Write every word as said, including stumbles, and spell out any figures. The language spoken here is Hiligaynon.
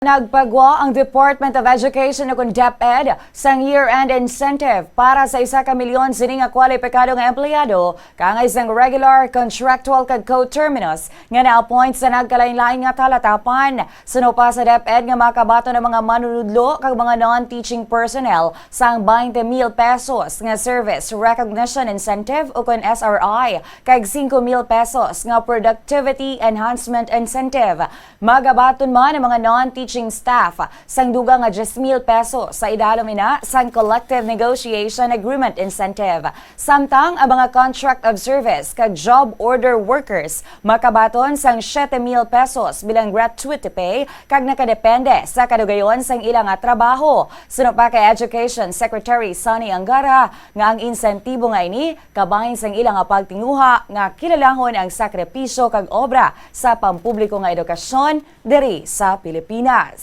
Nagpagwa ang Department of Education ukon DepEd sang year-end incentive para sa isa ka milyon sini nga kwalipikado nga empleyado, kaangay sang regular, contractual kag coterminous, nga na-appoint sa nagkalain-lain nga talatapan. Suno pa sa DepEd nga makabaton ang mga manunudlo kag mga non-teaching personnel sang twenty mil pesos nga service recognition incentive ukon S R I kag singko mil pesos nga productivity enhancement incentive. Magabaton man ang mga non-teaching staff sang dugang nga diyes mil pesos sa idalom ina sang collective negotiation agreement incentive. Samtang ang mga contract of service kag job order workers makabaton sang siyete mil pesos bilang gratuity pay kag nakadepende sa kadugayon sang ila nga trabaho. Suno pa kay Education Secretary Sonny Angara nga ang insentibo nga ini kabahin sang ila nga pagtinguha nga kilalahon ang sakripisyo kag obra sa pampubliko nga edukasyon diri sa Pilipinas.